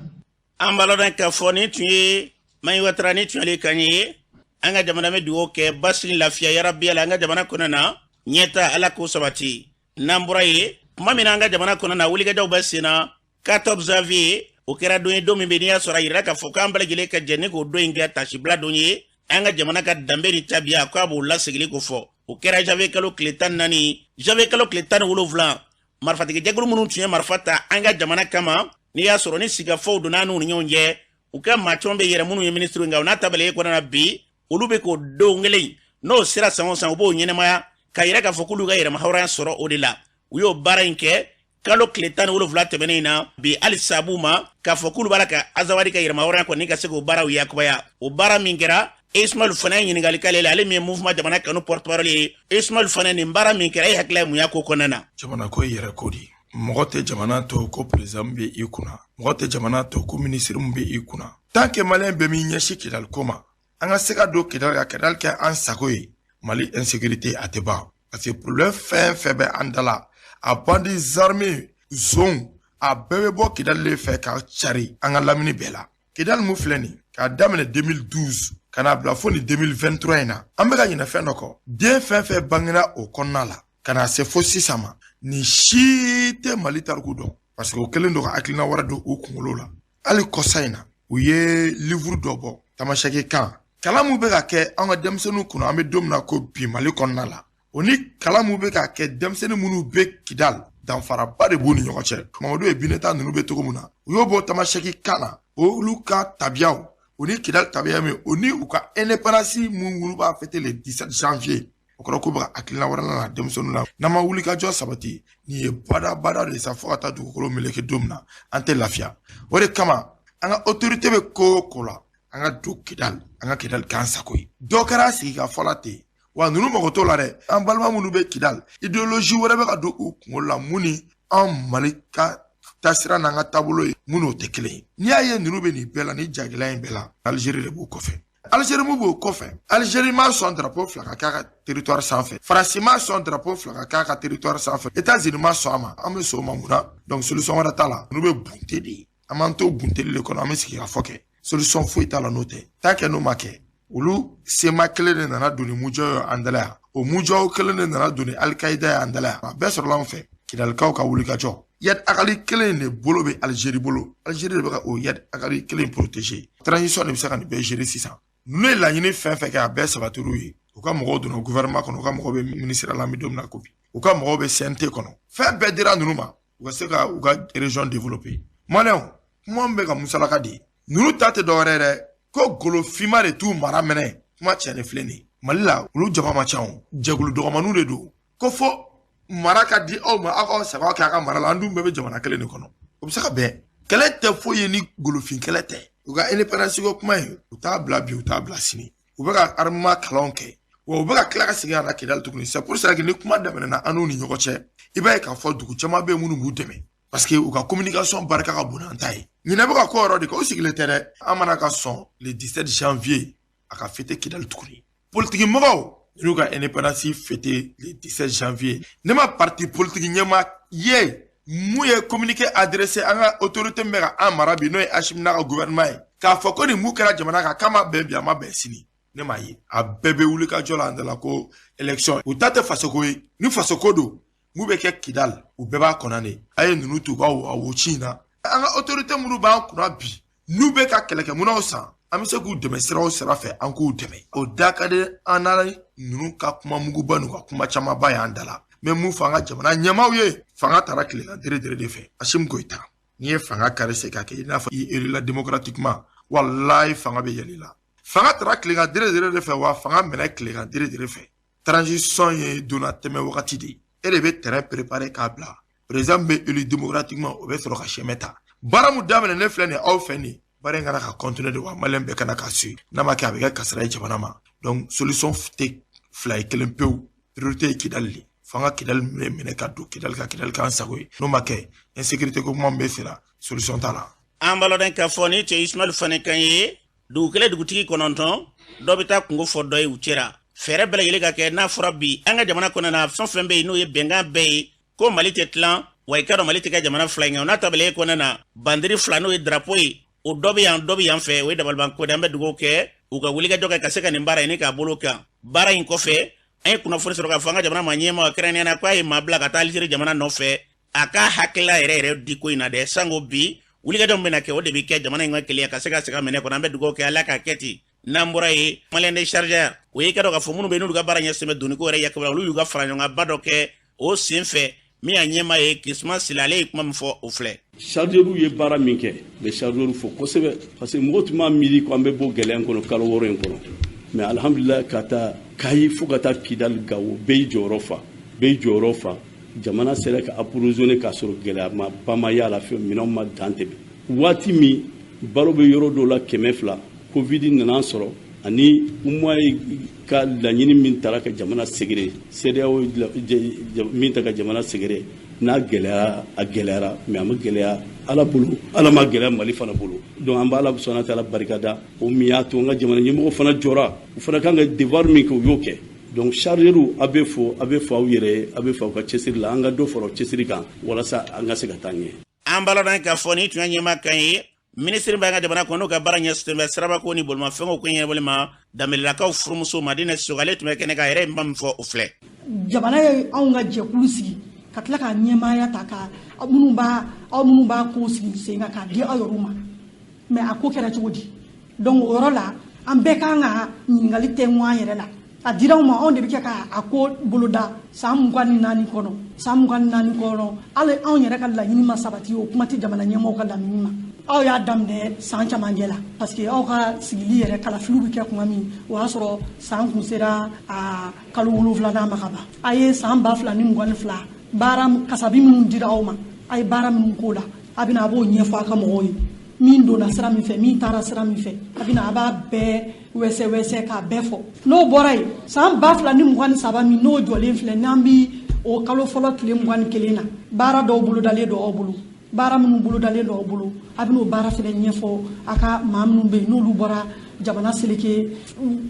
An b'a lɔn k'a fɔ nin tun ye Mahi Watara, ni tun y'ale kan ye. An ka jamana bɛ dugawu kɛ basigi, lafiya yarabiya la an ka jamana kɔnɔ na, ɲɛta Ala k'o sabati. N'an bɔra yen, tuma min na an ka jamana kɔnɔ na wulikajɔw bɛ sen na, 14 janvier, o kɛra don ye, don min bɛ n'i y'a sɔrɔ a yirala k'a fɔ k'an bɛɛ lajɛlen ka jɛ ni k'o don in kɛ tasibila don ye, an ka jamana ka danbe ni tabiya k'a b'o lasegili ko fɔ. O kɛra janvier kalo tile 14, janvier kalo tile 17, marifatigijɛkulu minnu tun ye marifa ta an ka jamana kama, n'i y'a sɔrɔ ni sigikafɔw donna n'u ni ɲɔgɔn cɛ, u ka maa caman bɛ yɛrɛ minnu ye minisiriw, nka o n'a ta bɛɛ kɔnɔna na bi, olu bɛ k'o don kelen n'o sera san o san, u b'o ɲɛnɛmaya ka yɛrɛ k'a fɔ k'olu ka yɛrɛma hɔrɔnya sɔrɔ. O de la u y'o baara in kɛ kalo tile 17 tɛmɛnen in na. Bi halisa b'u ma k'a fɔ k'olu b'a la ka Azawadi ka yɛrɛma hɔrɔnya kɔni ka se k'o baaraw yakubaya. O baara min kɛra, Ismail fana ye ɲininkali k'ale la, ale min ye Mouvement Jamana Kanu porte parole ye. Ismail fana, nin baara min kɛra, e hakilila ye mun y'a ko kɔnɔna na? Jamana ko ye yɛrɛ ko de ye. Mɔgɔ tɛ jamana to ko président bɛ i kunna, mɔgɔ tɛ jamana to ko ministre bɛ i kunna. Tant que malien bɛɛ m'i ɲɛsin Kidali ko ma, an ka se ka don Kidali ka Kidali kɛ an sago ye, Mali insécurité a tɛ ban, parce que problème fɛn fɛn bɛ an da la, a bandits armés zon, a bɛɛ bɛ bɔ Kidali de fɛ ka cari an ka lamini bɛɛ la. Kidali mun filɛ nin, k'a daminɛ 2012 ka n'a bila fo ni 2023 in na, an bɛ ka ɲinɛ fɛn dɔ kɔ. Den fɛn fɛn bangera o kɔnɔna la ka na se fo sisan ma, nin si tɛ Mali tariku dɔn, parce que o kɛlen don ka hakilina wɛrɛ don u kunkolo la. Hali kɔsa in na, u ye livre dɔ bɔ tamasɛki kan. Kalan mun bɛ ka kɛ an ka denmisɛnninw kunna, an bɛ don min na ko bi, Mali kɔnɔna la, o ni kalan mun bɛ ka kɛ denmisɛnnin minnu bɛ Kidal, danfaraba de b'u ni ɲɔgɔn cɛ. Mamadu ye Bineta ninnu bɛ cogo min na, u y'o bɔ tamasɛki kan na, olu ka tabiyaw, o ni Kidal tabiya min, o ni u ka indépendance mun olu b'a fêter le 17 janvier, o kɔrɔ k'u bɛ ka hakilina wɛrɛ la denmisɛnninw la. N'an ma wuli ka jɔ sabati, nin ye badabada de sa, fo ka taa dugukolo meleke don min na, an tɛ lafiya. O de kama an ka autorité bɛ ko o ko la, an ka don Kidal, an ka Kidal k'an sago ye. Dɔ kɛra sigi ka fɔ la ten wa, ninnu mago t'o la dɛ. An balima minnu bɛ Kidal, idéologie wɛrɛ bɛ ka don u kunkolo la mun ni an Mali ka taasira n'an ka taabolo ye mun n'o tɛ kelen ye. N'i y'a ye ninnu bɛ nin bɛɛ la, nin jagɛlɛya in bɛɛ la, Algérie de b'u kɔfɛ. Algérie mun b'o kɔfɛ? Algérie ma sɔn drapeau fila ka k'a ka territoire sanfɛ, Faransi ma sɔn drapeau fila ka k'a ka territoire sanfɛ, États-Unis ma sɔn a ma. An bɛ sɔn o ma mun na? Donc solution wɛrɛ t'a la, ninnu bɛ bunte de ye. An b'an to bunteli de kɔnɔ, an bɛ sigi ka fɔ kɛ, solution foyi t'a la n'o tɛ. Tant que n'o ma kɛ, olu sema kelen de nana don ni mujɔ ye an dala yan, o mujɔ kelen de nana don ni Alikaida ye an dala yan. A bɛɛ sɔrɔla an fɛ Kidalikaw ka wuli ka jɔ. Iyad Ag Ghali kelen de bolo bɛ Algérie bolo, Algérie de bɛ ka o Iyad Ag Ghali kelen protéger. Transition de bɛ se ka nin bɛɛ gérer sisan. Ninnu ye laɲini fɛn fɛn kɛ, a bɛɛ sabatir'u ye. U ka mɔgɔw donna gouvernement kɔnɔ, u ka mɔgɔw bɛ ministère la, an bɛ don min na ko bi, u ka mɔgɔw bɛ CNT kɔnɔ, fɛn bɛɛ dira ninnu ma. U ka se ka u ka région développer. Maliyɛnw, kuma min bɛ ka musalaka di, ninnu ta tɛ dɔwɛrɛ ye dɛ, ko golo finma de t'u mara minɛ. Kuma tiɲɛ de filɛ nin ye. Mali la, olu jama ma ca o, jɛkulu dɔgɔmaninw de don. Ko fo mara ka di aw ma, aw k'aw sagaw kɛ a ka mara la. An dun bɛɛ bɛ jamana kelen de kɔnɔ, o bɛ se ka bɛn. Kɛlɛ tɛ foyi ye ni golofin kɛlɛ tɛ. U ka indépendance ko kuma in, u t'a bila bi, u t'a bila sini. U bɛ ka armement kalanw kɛ, wa u bɛ ka tila ka segin ka na Kidali tuguni. C'est pour cela que ni kuma daminɛna an n'u ni ɲɔgɔn cɛ, i b'a ye k'a fɔ dugu caman bɛ yen minnu b'u dɛmɛ, parce que u ka communication barika ka bon n'an ta ye. Ɲinɛ bɛ ka ko yɔrɔ de kan, u sigilen tɛ dɛ. An mana ka sɔn le 17 janvier a ka fêter Kidali tuguni. Politiki mɔgɔw n'u ka indépendance fêter le 17 janvier, ne ma parti politique ɲɛmaa ye mun ye communiqué adressé an ka autorité min bɛ ka an mara bi, n'o ye Assimi n'a ka gouvernement ye, k'a fɔ ko nin mun kɛra jamana kan, k'a ma bɛn bi, a ma bɛn sini. Ne m'a ye. A bɛɛ bɛ wuli ka jɔ la an da la ko élection. U ta tɛ fasoko ye. Ni fasoko don, mun bɛ kɛ Kidali, u bɛɛ b'a kɔnɔ de. A ye ninnu t'u ka a wo ci in na. An ka autorité minnu b'an kunna bi, n'u bɛ ka kɛlɛkɛminɛnw san, an bɛ se k'u dɛmɛ sira o sira fɛ, an k'u dɛmɛ. O da ka di an na. Ninnu ka kuma muguba n'u ka kuma camanba y'an da la. N bɛ mun fɔ an ka jamana ɲɛmaaw ye? Fanga taara tilegan dere dere de fɛ. Assimi Goïta, n'i ye fanga caresser k'a kɛ i n'a fɔ i élu la démocratiquement, walayi fanga bɛ yɛlɛ i la. Fanga taara tilegan dere dere de fɛ, wa fanga minɛ tilegan dere dere fɛ. Transition ye donna tɛmɛ wagati de ye. E de bɛ terrain préparer k'a bila. Président min bɛ élu démocratiquement, o bɛ sɔrɔ ka chemin ta. Baara mun daminɛ ne filɛ nin ye aw fɛ nin, baara in kana ka continuer de, wa maliyɛn bɛɛ kana ka suivre. N'a ma kɛ, a bɛ kɛ kasara ye jamana ma. Donc solution tɛ fila ye, kelen pewu. Priorité ye Kidali de. F'an ka Kidali minɛ ka don Kidali ka Kidali k'an sago ye. N'o ma kɛ, insécurité ko kuma min bɛ sen na, solution t'a la. An balɔdɔn k'a fɔ ni cɛ Ismaël Fane kan ye, dugu kelen dugutigi 9, dɔ bɛ taa kungo fɔ dɔ ye u cɛra. Fɛɛrɛ bɛɛ lajɛlen ka kɛ. N'a fɔra bi, an ka jamana kɔnɔna na, fɛn fɛn bɛ yen n'o ye bɛnkan bɛɛ ye ko Mali tɛ tilan, wa i ka dɔn Mali tɛ kɛ jamana fila ye. Nka o n'a ta bɛɛ kɔnɔna na, bandiri fila, n'o ye drapeau ye, o dɔ bɛ yan, dɔ bɛ yan fɛ, o ye dabaliban ko de. An bɛ dugawu kɛ u ka wulikajɔ kɛ ka se ka nin baara in k'a bolo kan. Baara in kɔfɛ, an ye kunnafoni sɔrɔ k'a fɔ an ka jamana maa ɲɛmaa, kɛrɛnkɛrɛnnenya la, k'a ye maa bila ka taa Alizeri jamana nɔfɛ, a ka hakilila yɛrɛ yɛrɛ di ko in na dɛ. Sango bi, wulikajɔ min bɛna kɛ, o de bɛ kɛ jamana in ka kelenya ka se ka segin a minɛ kɔnɔ. An bɛ dugawu kɛ, Ala k'a kɛ ten. N'an bɔra yen, Malien de chargeur, o ye ka dɔn k'a fɔ minnu bɛ n'olu ka baara ɲɛsin bɛ doniko yɛrɛ yakubaya, olu y'u ka fara ɲɔgɔnkanba dɔ kɛ. O sen fɛ, min y'a ɲɛmaa ye, Kisuma Sila, ale ye kuma min fɔ, o filɛ. Chargeur ye baara min kɛ, n bɛ chargeur fo kosɛbɛ, parce que mɔgɔw tun b'a miiri ko an bɛ bɔ gɛlɛya in kɔnɔ kalo 6 in kɔnɔ. Mais alhamdulilayi, ka taa Kayi fo ka taa Kidali, Gawo, bɛɛ y'i jɔyɔrɔ fa, bɛɛ y'i jɔyɔrɔ fa. Jamana sera ka approvisionner k'a sɔrɔ gɛlɛya ma ba ma y'a la, fɛn minɛnw ma dan tɛmɛ. Waati min balo bɛ yɔrɔ dɔw la 200, Covid nana an sɔrɔ, ani UMOA ka laɲini min taara ka jamana sɛgɛrɛ, CEDEAO min ta ka jamana sɛgɛrɛ, n'a gɛlɛyara, a gɛlɛyara, mais a ma gɛlɛya Ala bolo, Ala ma gɛlɛya Mali fana bolo. Donc an bɛ Ala subahana taala barikada, o min y'a to an ka jamana ɲɛmɔgɔ fana jɔra, u fana kan ka devoir min kɛ, u y'o kɛ. Donc chargeur, a bɛ fo, a bɛ fo aw yɛrɛ ye, a bɛ fo aw ka cɛsiri la. An ka dɔ fara o cɛsiri kan walasa an ka se ka taa ɲɛ. An balɔdɔn k'a fɔ ni tun ye ɲɛmaa kan ye, minisiri b'an ka jamana kɔnɔ, n'o ka baara ɲɛsinnen bɛ sirabako ni bolimafɛnko ko ɲɛnabɔli ma, Danbelelakaw furumuso Madinɛ Sisoko, ale tun bɛ kɛnɛ kan. A yɛrɛ ye kuma min fɔ, o filɛ. Jamana ye anw ka jɛkulu sigi ka tila k'a ɲɛmaaya ta ka minnu b'a aw minnu b'a ko sigi sen kan k'a di aw yɛrɛw ma. Mais a ko kɛra cogo di? Donc o yɔrɔ la, an bɛɛ kan ka ɲininkali tɛ an yɛrɛ la. A dira anw ma, anw de bɛ kɛ k'a ko boloda san 24 kɔnɔ. San 24 kɔnɔ, hali anw yɛrɛ ka laɲini ma sabati, o kuma tɛ jamana ɲɛmɔgɔw ka laɲini ma. Aw y'a daminɛ san camancɛ la, parce que aw ka sigili yɛrɛ, kalafiliw bɛ kɛ tuma min, o y'a sɔrɔ san kun sera a kalo 7nan ma ka ban. A ye san 2022 baara kasabi minnu dira aw ma, a ye baara minnu k'o la, a bɛna a b'o ɲɛfɔ a ka mɔgɔw ye, min donna sira min fɛ, min taara sira min fɛ, a bɛna a b'a bɛɛ wɛsɛ wɛsɛ k'a bɛɛ fɔ. N'o bɔra yen, san 2023 min n'o jɔlen filɛ, n'an bi o kalo fɔlɔ tile 21 na, baara dɔw bolodalen don aw bolo. Baara minnu bolodalen don aw bolo, a bɛn'o baara fɛnɛ ɲɛfɔ a ka maa minnu bɛ yen n'olu bɔra jamana seleke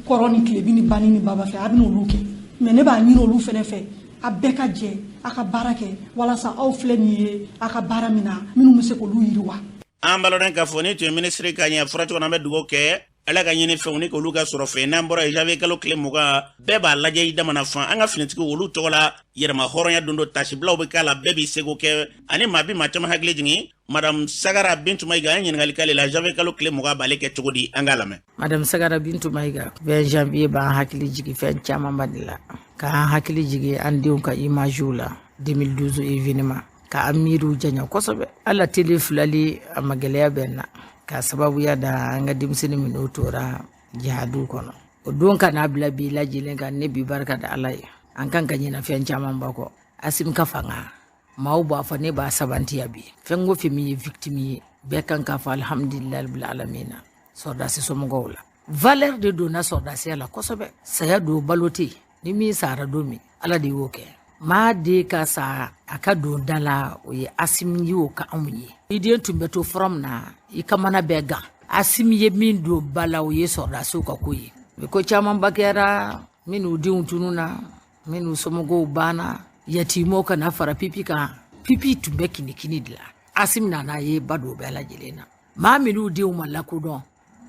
kɔrɔ ni tilebin ni bani ni baba fɛ, a bɛn'olu kɛ. Mais ne b'a ɲini olu fɛnɛ fɛ, a bɛɛ ka jɛ a ka baara kɛ walasa aw filɛ nin ye a ka baara min na, minnu bɛ se k'olu yiriwa. An balɔdɔn k'a fɔ ni tun ye minisiri ka ɲɛ fɔra cogo min, an bɛ dugawu kɛ, Ala ka ɲini fɛnw ni k'olu ka sɔrɔ fɛ. N'an bɔra yen, janvier kalo tile 20, bɛɛ b'a lajɛ i damana fan. An ka finitigiw, olu tɔgɔ la yɛrɛma hɔrɔnya don dɔ, tasibilaw bɛ k'a la, bɛɛ b'i seko kɛ. Ani maa bi maa caman hakili jigin Madame Sagara Bintu Mayiga, an ye ɲininkali k'ale la, janvier kalo tile 20 b'ale kɛ cogo di? An k'a lamɛn. Madame Sagara Bintu Mayiga, 20 janvier b'an hakili jigin fɛn camanba de la, k'an hakili jigin an denw ka imagew la, 2012 événement. Ka an miiriw janya kosɛbɛ. Ala tele filali a ma gɛlɛya bɛ n na k'a sababuya da an ka denmisɛnnin minnu tora jihadiw kɔnɔ. O don ka n'a bila bi lajɛlen kan, ne bi barika da Ala ye. An kan ka ɲinɛ fɛn caman ba kɔ. Asimi ka fanga, maaw b'a fɔ ne b'a sabantiya bi. Fɛn o fɛn min ye victime ye, bɛɛ kan k'a fɔ alhamdulilayi rabbil alamina. Sɔrɔdasi somɔgɔw la, valeur de donna sɔrɔdasiya la kosɛbɛ. Saya don balo tɛ yen, ni min sara don min, Ala de y'o kɛ. Maa den ka sa a ka don da la, o ye Asimi ye, o ka anw ye. I den tun bɛ to fura min na, i kamana bɛɛ gan. Asimi ye min don ba la, o ye sɔrɔdasiw ka ko ye. Ko camanba kɛra, minnu denw tununna, minnu somɔgɔw banna, yatimɛw kana fara pipi kan. Pipi tun bɛ kinikini de la. Asimi nana ye ba don bɛɛ lajɛlen na. Maa minnu denw ma lakodɔn,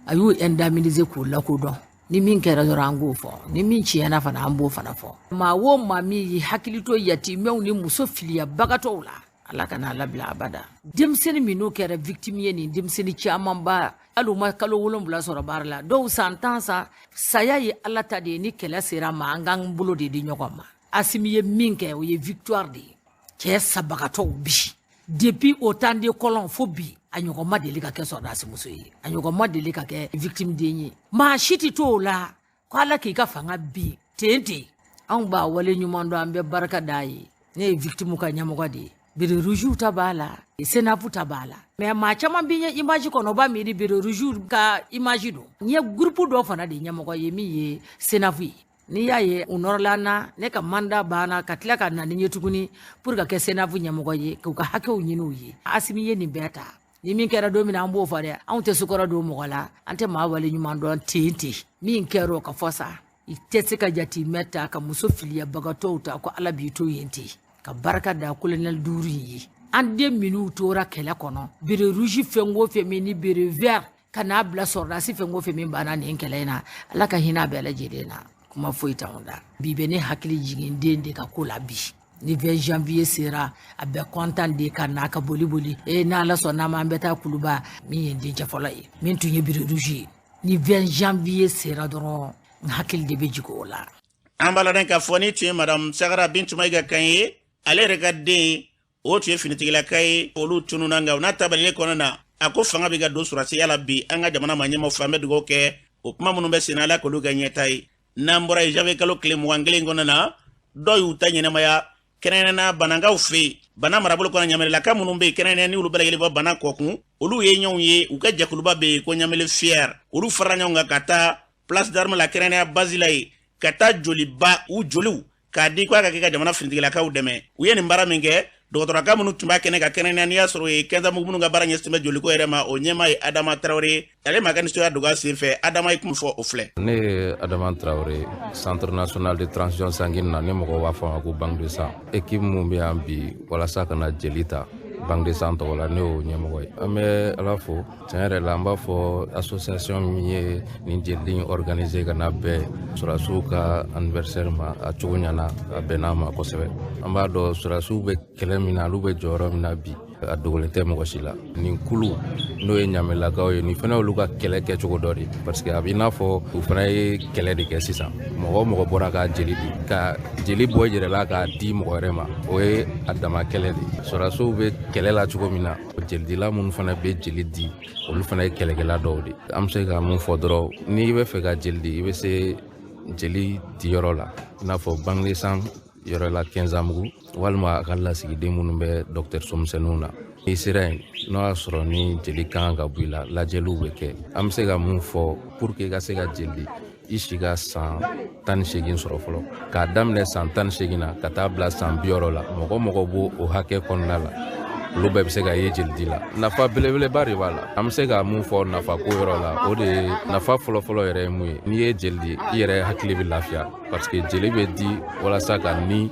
a y'u indemniser k'u lakodɔn. Ni min kɛra dɔrɔn, an k'o fɔ. Ni min tiɲɛna fana, an b'o fana fɔ. Maa o maa min y'i hakili to yatimɛw ni muso filiyabagatɔw la, Ala ka n'a labila abada. Denmisɛnnin minnu kɛra victime ye, nin denmisɛnnin camanba, hali u ma kalo 7 sɔrɔ baara la, dɔw san 10 san. Saya ye Ala ta de ye. Ni kɛlɛ sera ma, an k'an bolo de di ɲɔgɔn ma. Asimi ye min kɛ, o ye victoire de ye. Cɛ sabagatɔw bi, depuis au temps de colon fo bi, a ɲɔgɔn ma deli ka kɛ sɔrɔdasi muso ye, a ɲɔgɔn ma deli ka kɛ victime den ye. Maa si tɛ to o la ko Ala k'i ka fanga bin ten ten. Anw b'a wale ɲuman dɔn, an bɛ barika d'a ye. Ne ye victime ka ɲɛmɔgɔ de ye. Béret rouge ta b'a la, CENAV ta b'a la. Mais maa caman bɛ ɲɛ image kɔnɔ, o b'a miiri béret rouge ka image don. N ye groupe dɔ fana de ɲɛmɔgɔ ye min ye CENAV ye. N'i y'a ye u nɔrɔla n na, ne ka mandat banna ka tila ka na ni n ye tuguni pour ka kɛ CENAV ɲɛmɔgɔ ye, k'u ka hakɛw ɲini u ye. Asimi ye nin bɛɛ ta. Ni min kɛra don min na, an b'o fɔ dɛ. Anw tɛ sukɔrɔ don mɔgɔ la, an tɛ maa wale ɲuman dɔn ten ten. Min kɛra, o ka fɔ sa. I tɛ se ka jateminɛ ta ka muso filiyabagatɔw ta ko Ala b'i to yen ten. Ka barika da colonel duuru in ye. An den minnu tora kɛlɛ kɔnɔ, béret rouge fɛn o fɛn min ni béret vert ka n'a bila sɔrɔdasi fɛn o fɛn min banna nin kɛlɛ in na, Ala ka hinɛ a bɛɛ lajɛlen na. Kuma foyi t'anw da. Bi bɛ ne hakili jigin den de ka ko la bi. Ni 20 janvier sera, a bɛ content de ka n'a ka boli boli e. N'Ala sɔnna ma, an bɛ taa Kuluba. Min ye n dencɛ fɔlɔ ye, min tun ye béret rouge ye, ni 20 janvier sera dɔrɔn, n hakili de bɛ jigin o la. An b'a ladɔn k'a fɔ ni tun ye madame Sagara Bintu Mayiga kan ye. Ale yɛrɛ ka den, o tun ye finitigilaka ye, olu tununa. Nka o n'a tabalilen kɔnɔ na, a ko fanga bɛ ka don sɔrɔdasiya la bi. An ka jamana ma ɲɛmaw fɛ, an bɛ dugawu kɛ o kuma minnu bɛ sen na, Ala k'olu kɛ ɲɛta ye. N'an bɔra yen, janvier kalo tile 21 kɔnɔ na, dɔw y'u ta ɲɛnamaya, kɛrɛnkɛrɛnnenya Banankaw fɛ yen, Bana marabolo kɔnɔ. Ɲamelelaka minnu bɛ yen, kɛrɛnkɛrɛnnenya ni olu bɛɛ lajɛlen bɔ Bana kɔkun, olu ye ɲɔgɔn ye. U ka jɛkuluba bɛ yen ko Ɲamele fier. Olu farala ɲɔgɔn kan ka taa place d'armes la, kɛrɛnkɛrɛnnenya base la yen, ka taa joliba u joliw k'a di ko a ka kɛ ka jamana finitigilakaw dɛmɛ. U ye nin baara min kɛ, dɔgɔtɔrɔka minnu tun b'a kɛnɛ ka, kɛrɛnkɛrɛnnenya n'i y'a sɔrɔ o ye Kɛnzamugu minnu ka baara ɲɛsin bɛ joliko yɛrɛ ma, o ɲɛmaa ye Adama Tarawele. Ale ma ka nisɔndiya dogo a sen fɛ. Adama ye kuma fɔ, o filɛ. Ne ye Adama Tarawele, Centre national de transfusion sanguine na, ni mɔgɔw b'a fɔ a ma ko banque de sang. Équipe mun bɛ yan bi walasa ka na jeli ta banque de sang tɔgɔ la, ne y'o ɲɛmɔgɔ ye. An bɛ Ala fo tiɲɛ yɛrɛ la. An b'a fɔ association min ye nin jeli in organiser ka na bɛn sɔrɔdasiw ka anniversaire ma, a cogo ɲɛna, a bɛnna ma kosɛbɛ. An b'a dɔn sɔrɔdasiw bɛ kɛlɛ min na, olu bɛ jɔyɔrɔ min na bi, a dogolen tɛ mɔgɔ si la. Nin kulu n'o ye Ɲamelakaw ye, nin fana olu ka kɛlɛ kɛcogo dɔ de, parce que a bɛ i n'a fɔ u fana ye kɛlɛ de kɛ sisan. Mɔgɔ o mɔgɔ bɔra ka jeli di, ka jeli bɔ i yɛrɛ la k'a di mɔgɔ wɛrɛ ma, o ye a dama kɛlɛ de ye. Sɔrɔdasiw bɛ kɛlɛ la cogo min na, jelidila minnu fana bɛ jeli di, olu fana ye kɛlɛkɛla dɔw de. An bɛ se ka mun fɔ dɔrɔn, n'i bɛ fɛ ka jeli di, i bɛ se jeli diyɔrɔ la, i n'a fɔ banque de sang yɔrɔ la Kɛnzanbugu, walima a ka lasigiden minnu bɛ dɔgɔtɔrɔso misɛnninw na. N'i sera yen, n'o y'a sɔrɔ ni jeli kan ka bɔ i la, lajɛliw bɛ kɛ. An bɛ se ka mun fɔ? Pour que i ka se ka jeli di, i si ka san 18 sɔrɔ fɔlɔ. K'a daminɛ san 18 na ka taa bila san 60 la, mɔgɔ mɔgɔ b'o o hakɛ kɔnɔna la, olu bɛɛ bɛ se ka ye jeli di la. Nafa belebeleba de b'a la. An bɛ se ka mun fɔ nafa ko yɔrɔ la, o de ye nafa fɔlɔfɔlɔ yɛrɛ ye mun ye: n'i ye jeli di, i yɛrɛ hakili bɛ lafiya, parce que jeli bɛ di walasa ka ni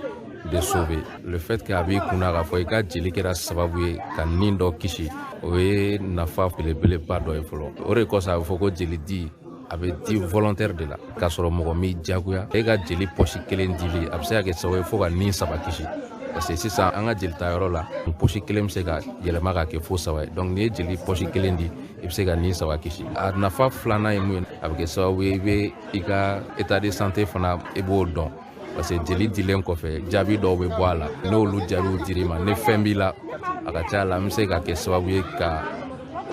de sauver. Le fait que a b'i kunna k'a fɔ i ka jeli kɛra sababu ye ka nin dɔ kisi, o ye nafa belebeleba dɔ ye fɔlɔ. O de kosɔn a bɛ fɔ ko jeli di, a bɛ di volontaire de la, k'a sɔrɔ mɔgɔ m'i diyagoya. E ka jeli poche kelen dili, a bɛ se ka kɛ sababu ye fo ka nin saba kisi, parce que sisan an ka jelita yɔrɔ la, poche kelen bɛ se ka yɛlɛma ka kɛ fo saba ye. Donc n'i ye jeli poche kelen di, i bɛ se ka nin saba kisi. A nafa filanan ye mun ye? A bɛ kɛ sababu ye i bɛ i ka état de santé fana, i b'o dɔn. Parce que jeli dilen kɔfɛ, jaabi dɔw bɛ bɔ a la. N'olu jaabiw dir'i ma, ni fɛn b'i la, a ka ca la, an bɛ se ka kɛ sababu ye ka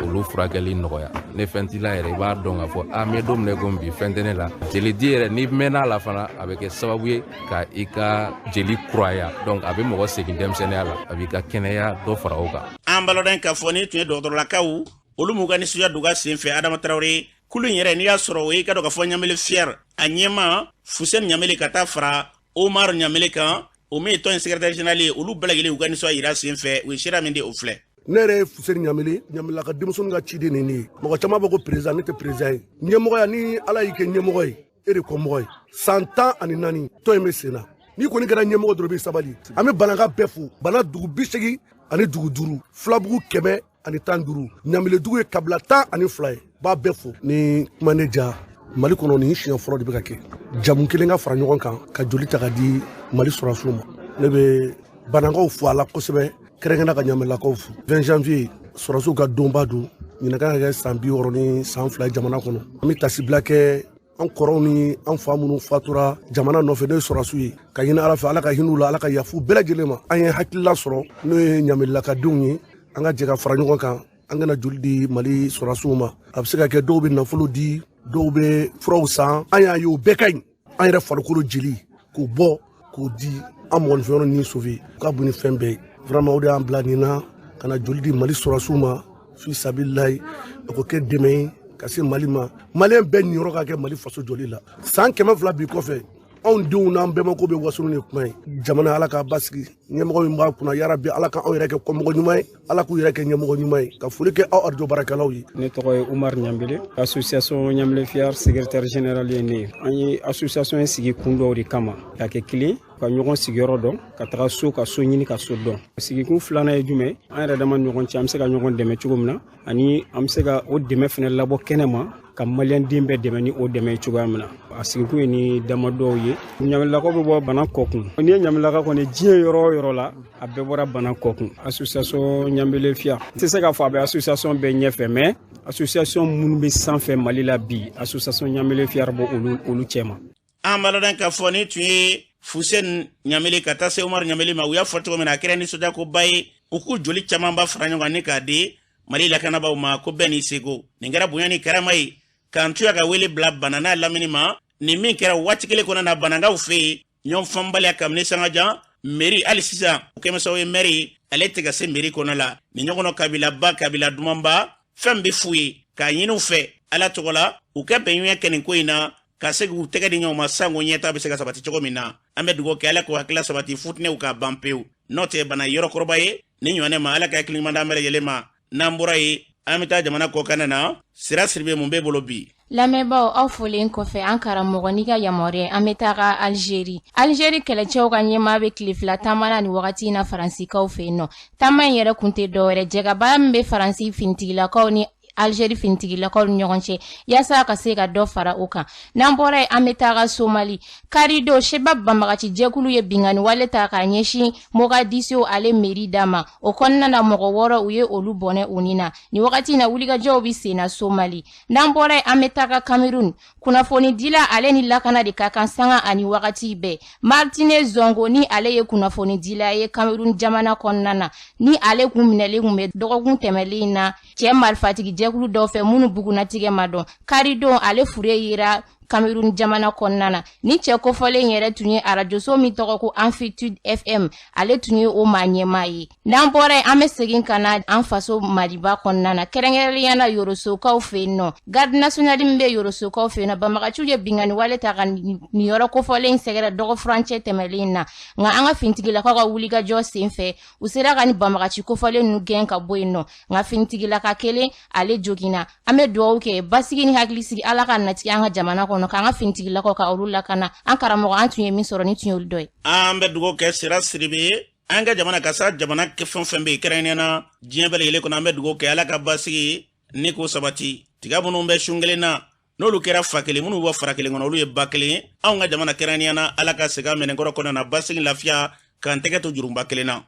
olu furakɛli nɔgɔya. Ni fɛn t'i la yɛrɛ, i b'a dɔn k'a fɔ a n bɛ don min na komi bi, fɛn tɛ ne la. Jeli di yɛrɛ, n'i mɛnna a la fana, a bɛ kɛ sababu ye ka i ka jeli kuraya. Donc a bɛ mɔgɔ segin denmisɛnninya la, a b'i ka kɛnɛya dɔ fara o kan. An balɔdɔn k'a fɔ ni tun ye dɔgɔtɔrɔlakaw olu m'u ka nisɔndiya duga sen fɛ. Adama Tarawele, kulu in yɛrɛ, n'i y'a sɔrɔ o ye, i ka dɔn k'a fɔ Ɲamele Fiyɛri a ɲɛma Fuseni Ɲamele ka taa fara Omar Ɲamele kan, o min ye tɔn in secrétaire général ye, olu bɛɛ lajɛlen y'u ka nisɔndiya yira sen fɛ. U ye sira min di, o filɛ. Ne yɛrɛ ye Fuseni Ɲamele, Ɲamelaka ka denmisɛnnin ka ciden nin ye. Mɔgɔ caman b'a ko président, ne tɛ président ye. Ɲɛmɔgɔya, ni Ala y'i kɛ ɲɛmɔgɔ ye, e de kɔmɔgɔ ye. San 14 tɔn in bɛ sen na. N'i kɔni kɛra ɲɛmɔgɔ dɔrɔn, i bɛ sabali. An bɛ Bananka bɛɛ fo. Bana dugu 85, Filabugu 115, Ɲameledugu ye kabila 12 ye. B'a bɛɛ fo. Ni kuma ne ja, Mali kɔnɔ, nin siɲɛ fɔlɔ de bɛ ka kɛ jamu kelen ka fara ɲɔgɔn kan ka joli ta ka di Mali sɔrɔdasiw ma. Ne bɛ Banankaw fo a la kosɛbɛ, kɛrɛnkɛrɛnnenya ka Ɲamelakaw fo. 20 janvier, sɔrɔdasiw ka donba don. Ɲinan kan ka kɛ san 62 jamana kɔnɔ. An bɛ tasibila kɛ an kɔrɔw ni an fa minnu fatura jamana nɔfɛ, n'o ye sɔrɔdasiw ye, ka ɲini Ala fɛ, Ala ka hinɛ u la, Ala ka yafa u bɛɛ lajɛlen ma. An ye hakilila sɔrɔ, n'o ye Ɲamelakadenw ye, an ka jɛ ka fara ɲɔgɔn kan, an kana joli di Mali sɔrɔdasiw ma. A bɛ se ka kɛ dɔw bɛ nafolo di, dɔw bɛ furaw san. An y'a ye o bɛɛ ka ɲi. An yɛrɛ farikolo jeli k'o bɔ k'o di an mɔgɔninfɛn ni sauver ka bon ni fɛn bɛɛ ye. Vraiment, o de y'an bila nin na, ka na joli di Mali sɔrɔdasiw ma fi sabililayi. O ko kɛ dɛmɛ ye ka se Mali ma. Maliyɛn bɛɛ niyɔrɔ ka kɛ Mali faso jɔli la. San 200 bi kɔfɛ, anw denw n'an bɛnbakɛw bɛ waso ni kuma ye. Jamana, Ala k'a basigi. Ɲɛmɔgɔ min b'a kunna, yarabi Ala ka anw yɛrɛ kɛ kɔmɔgɔ ɲuman ye, Ala k'u yɛrɛ kɛ ɲɛmɔgɔ ɲuman ye. Ka foli kɛ aw arajo baarakɛlaw ye. Ne tɔgɔ ye Umar Ɲanbele, association Ɲanbele Fiyar secrétaire général ye ne ye. An ye association in sigi kun dɔw de kama, ka kɛ kelen, ka ɲɔgɔn sigiyɔrɔ dɔn, ka taga so, ka so ɲini, ka so dɔn. Sigikun filanan ye jumɛn? An yɛrɛ dama ɲɔgɔn cɛ, an bɛ se ka ɲɔgɔn dɛmɛ cogo min na, ani an bɛ se ka o dɛmɛ fɛnɛ labɔ kɛnɛ ma, ka maliyɛnden bɛɛ dɛmɛ ni o dɛmɛ ye cogoya min na. A sigikun ye ni damadɔw ye. Ɲamelakaw bɛ bɔ Bana kɔkun. N'i ye Ɲamelaka kɔni, diɲɛ yɔrɔ o yɔrɔ la, a bɛɛ bɔra Bana kɔkun. Association Ɲanbele Fiya, n tɛ se k'a fɔ a bɛ association bɛɛ ɲɛfɛ, mais association minnu bɛ sanfɛ Mali la bi, association Ɲanbele Fiya bɔ olu cɛma. An b'a dɔn k'a fɔ ni tun ye Fuseni Ɲamele ka taa se Umaru Ɲamele ma, u y'a fɔ cogo min na, a kɛra nisɔndiyakoba ye. U k'u joli camanba fara ɲɔgɔn kan ni k'a di Mali lakanabaaw ma, ko bɛɛ n'i seko. Nin kɛra bonya ni karama ye k'an tuya ka wele bila Bana n'a lamini ma. Nin min kɛra waati kelen kɔnɔ na, Banankaw fɛ yen, ɲɔgɔn fanbaliya kabini sangajan mairie, hali sisan o kɛmɛ sababu ye mɛri ale tɛ ka se mairie kɔnɔ la. Nin ɲɔgɔn kabilaba, kabila dumanba, fɛn bɛ f'u ye k'a ɲini u fɛ Ala tɔgɔ la, u ka bɛnɲɔgɔnya kɛ nin ko in na, ka se k'u tɛgɛ di ɲɔgɔn ma sanko ɲɛta bɛ se ka sabati cogo min na. An bɛ dugawu kɛ, Ala k'o hakilila sabati, futinɛw ka ban pewu. N'o tɛ bana yɔrɔkɔrɔba ye ni ɲɔgɔnɛ ma. Ala ka hakili ɲuman d'an bɛɛ lajɛlen ma. N'an bɔra yen, an bɛ taa jamana kɔkan na. Sira Siribe, mun b'e bolo bi? Lamɛnbaaw, aw folen kɔfɛ, an karamɔgɔ n'i ka yamaruya, an bɛ taga Alizeri. Alizeri kɛlɛcɛw ka ɲɛmaa bɛ tile 2 taama na nin wagati in na Faransikaw fɛ yen nɔ. Taama in yɛrɛ kun tɛ dɔwɛrɛ, jɛkabaara min bɛ Faransi finitigilakaw ni Algérie finitigilakaw ni ɲɔgɔn cɛ, yaasa ka se ka dɔ fara o kan. N'an bɔra yen, an bɛ taga Somali. Karidon, Shebab banbagaci jɛkulu ye binkanni wale ta k'a ɲɛsin Mogadiscio ale mairie da ma. O kɔnɔna na, mɔgɔ 6, u ye olu bɔnɛ u ni na. Nin wagati in na, wulikajɔw bɛ sen na Somali. N'an bɔra yen, an bɛ taga Cameroun. Kunnafonidila ale ni lakana de ka kan sanga ani wagati bɛɛ. Martine Zongo, ni ale ye kunnafonidila ye Cameroun jamana kɔnɔna na, ni ale kun minɛlen kun bɛ dɔgɔkun tɛmɛlen in na cɛ marifatigi jɛkulu dɔw fɛ minnu bugunnatigɛ ma dɔn. Karidon, ale fure yera Cameroun jamana kɔnɔna na. Ni cɛ kofɔlen yɛrɛ tun ye arajoso min tɔgɔ ko Amplitude FM, ale tun ye o maa ɲɛmaa ye. N'an bɔra yen, an bɛ segin ka na an faso Maliba kɔnɔna na, kɛrɛnkɛrɛnnenya la Yorosokaw fɛ yen nɔ. Garde nationale min bɛ Yorosokaw fɛ yen nɔ, banbagaciw ye binkanni wale ta ka nin yɔrɔ kofɔlen sɛgɛrɛ dɔgɔ furancɛ tɛmɛlen na. Nka an ka finitigilakaw ka wulikajɔ sen fɛ, u sera ka ni banbagaci kofɔlen ninnu gɛn ka bɔ yen nɔ. Nka finitigilaka kelen, ale joginna. An bɛ dugawu kɛ basigi ni hakilisigi, Ala ka nati an ka jamana kɔnɔ, k'an ka finitigilakaw ka olu lakana. An karamɔgɔ, an tun ye min sɔrɔ, ni tun y'olu dɔ ye. An bɛ dugawu kɛ Sira Siribe ye. An ka jamana ka sa jamana kɛ fɛn fɛn bɛ yen, kɛrɛnkɛrɛnnenya na diɲɛ bɛɛ lajɛlen kɔnɔ, an bɛ dugawu kɛ, Ala ka basigi ni k'o sabati. Tiga minnu bɛ sun kelen na, n'olu kɛra fa kelen, minnu bɔ fara kelen kɔnɔ, olu ye ba kelen ye. Anw ka jamana, kɛrɛnkɛrɛnnenya na, Ala ka segin a minɛnkɔrɔ kɔnɔ na basigi, lafiya, k'an tɛgɛ to jurunba kelen na.